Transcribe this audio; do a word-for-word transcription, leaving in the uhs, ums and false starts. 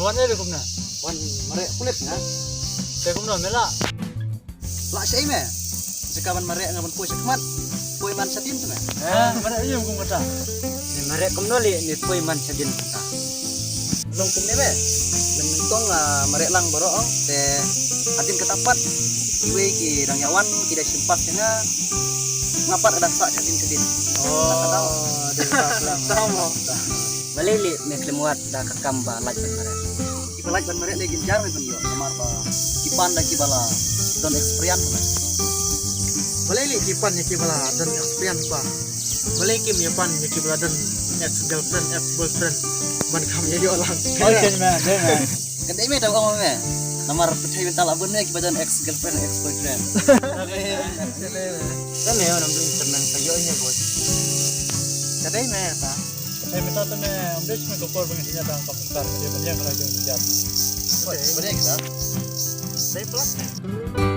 Wan ïa kumne. Wan mareh pulit nga. Te kumno me lah? Lah shaei me. Jaka ban mareh nga ban poi shakhmat. Poi man shadien te me. Eh, mareh ïa kum kata. Ni mareh kumno li ni poi man shadien kata. Long kumne me. Lem kong ah, mareh lang baroh ong te hadien kata pat. Iwei ki dang ïa wan ki da shim pass ïa nga. Nga pat ka da sah shadien shadien. Oh, dei ka lang. Tama. Balei li me khlem wad da ka kam ba lait ban mareh? Ki ba lait ban mareh le kim jar me ban ïoh namar ba ki pan da ki ba la don experience. Balei li ki pan ïa ki ba la don experience ba? Balei kim ïa pan ïa ki ba la don ex girlfriend, ex boyfriend? Ban kam ïa ïoh lang. Oh, chen me, dei me. Kan dei me tau ong me. Namar pyrthei mynta la bun me ki ba don ex girlfriend, ex boyfriend. Kan me ong nam dun internet ka ïoh ïa boy. Ka dei me ta. Pyrthei mynta te me ong dei me ko por bang ïa dang ka pyrthei me dei me ïa ka la jong jat. Dei. Dei plat.